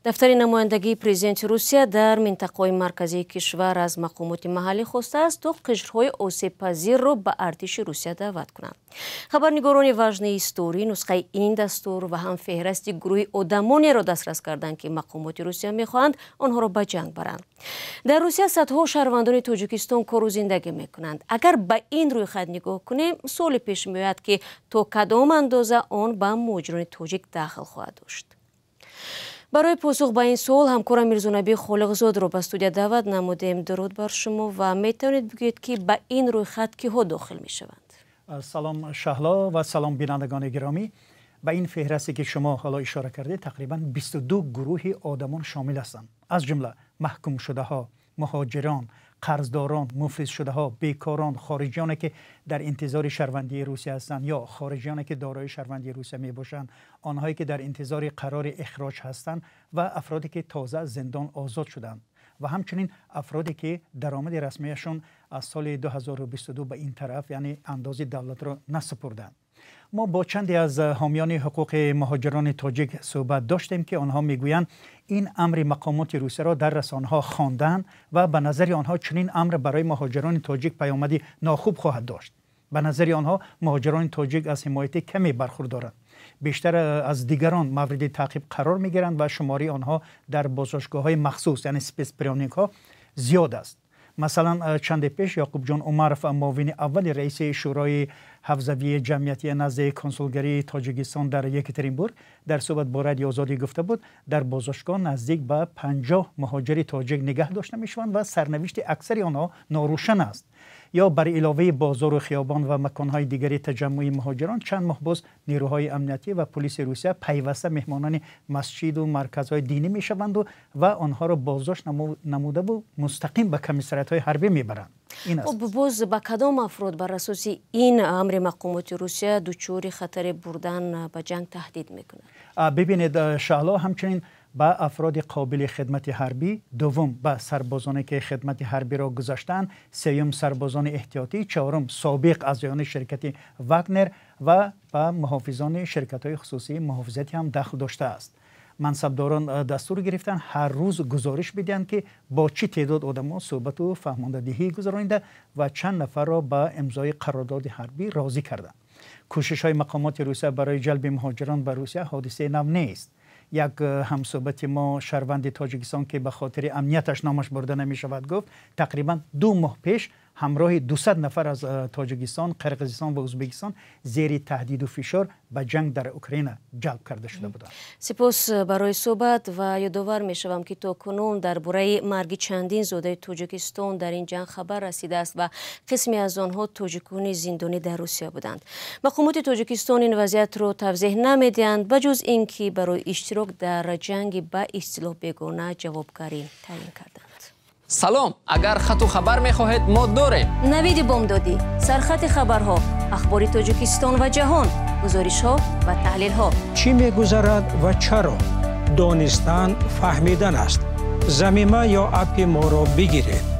Дафтари намояндагии президенти Русия дар минтақаҳои марказии кишвар аз мақомоти маҳаллӣ хостааст, то қишрҳои осебпазирро ба артиши Русия даъват кунанд. Хабарнигорони «Важные истории» нусхаи ин дастур ва ҳам феҳрасти гурӯҳи одамонеро дастрас карданд, ки мақомоти Русия мехоҳанд онҳоро ба ҷанг баранд. Дар Русия садҳо шаҳрвандони Тоҷикистон кору зиндагӣ мекунанд. Агар ба ин рӯйхат нигоҳ кунем, суоле пеш меояд, ки то кадом андоза он ба муҳоҷирони тоҷик дахл хоҳад дошт. Барои посух ба ин суол ҳамкорам Мирзонабӣ Холиқзодро ба студия даъват намудем. Дуруд бар шумо, ва метавонед бигӯед, ки ба ин рӯйхат киҳо дохил мешаванд? Салом, Шаҳло, ва салом, бинандагони гиромӣ. Ба ин феҳрасте ки шумо ҳоло ишора кардед, тақрибан 22 гурӯҳи одамон шомил ҳастанд, аз ҷумла маҳкумшудаҳо, муҳоҷирон, қарздорон, муфлисшудаҳо, бекорон, хориҷиёне ки дар интизори шаҳрвандии Русия ҳастанд ё хориҷиёне ки дорои шаҳрвандии Русия мебошанд, онҳое ки дар интизори қарори ихроҷ ҳастанд ва афроде ки тоза аз зиндон озод шуданд ва ҳамчунин афроде ки даромади расмияшон аз соли 2022 ба ин тараф, яъне андози давлатро насупурданд. Мо бо чанде аз ҳомиёни ҳуқуқи муҳоҷирони тоҷик суҳбат доштем, ки онҳо мегӯянд, ин амри мақомоти Русияро дар расонаҳо хонданд ва ба назари онҳо чунин амр барои муҳоҷирони тоҷик паёмади нохуб хоҳад дошт. Ба назари онҳо, муҳоҷирони тоҷик аз ҳимояти каме бархурдоранд, бештар аз дигарон мавриди таъқиб қарор мегиранд ва шумораи онҳо дар боздоштгоҳҳои махсус, яъне спецприёмникҳо, зиёд аст. Масалан, чанде пеш Яқубҷон Умаров, муовини аввали раиси Шӯрои ҳавзавии ҷамъиятии назди консулгарии Тоҷикистон дар Екатеринбург, дар суҳбат бо Радио Озодӣ гуфта буд, дар боздоштгоҳ наздик ба 50 муҳоҷири тоҷик нигаҳ дошта мешаванд ва сарнавишти аксари онҳо норӯшан аст. Ё бар иловаи бозору хиёбон ва маконҳои дигари таҷаммуи муҳоҷирон, чанд моҳ боз нерӯҳои амниятӣ ва пулиси Русия пайваста меҳмонони масҷиду марказҳои динӣ мешаванду ва онҳоро боздошт намудаву мустақим ба комиссариятҳои ҳарбӣ мебаранд. Ин аст. Хуб, боз ба кадом афрод бар асоси ин амри мақомоти Русия дучори хатари бурдан ба ҷанг таҳдид мекунад? Бибинед, Шаҳло, ҳамчунин ба афроди қобили хидмати ҳарбӣ, дуввум, ба сарбозоне ки хидмати ҳарбиро гузаштаанд, сеюм, сарбозони эҳтиётӣ, чаҳорум, собиқ аъзоёни ширкати Вагнер ва ба муҳофизони ширкатҳои хусусии муҳофизатӣ ҳам дахл доштааст. Мансабдорон дастур гирифтанд, ҳар рӯз гузориш бидиҳанд, ки бо чӣ теъдод одамо суҳбату фаҳмондадиҳӣ гузаронида ва чанд нафарро ба имзои қарордоди ҳарбӣ розӣ карданд. Кӯшишҳои мақомоти Русия барои ҷалби муҳоҷирон ба Русия ҳодисаи нав нест. Як ҳамсӯҳбати мо, шаҳрванди Тоҷикистон, ки ба хотири амнияташ номаш бурда намешавад, гуфт, тақрибан 2 моҳ пеш ҳамроҳи 200 нафар аз Тоҷикистон, Қирғизистон ва Ӯзбекистон зери таҳдиду фишор ба ҷанг дар Украина ҷалб карда шуда буданд. Сипос барои суҳбат ва ёдовар мешавам, ки то кунун дар бораи марги чандин зодаи Тоҷикистон дар ин ҷанг хабар расидааст ва қисме аз онҳо тоҷикони зиндонӣ дар Русия буданд. Мақомоти Тоҷикистон ин вазъиятро тавзеҳ намедиҳанд, ба ҷуз ин ки барои иштирок дар ҷанги ба истилоҳ бегона ҷавобгарӣ таъин карданд. Салом, агар хату хабар мехоҳед, мо дорем. Навиди бомдодӣ, сархати хабарҳо, ахбори Тоҷикистон ва ҷаҳон, гузоришҳо ва таҳлилҳо. Чӣ мегузарад ва чаро? Донистан фаҳмидан аст. Замима ё аппи моро бигиред.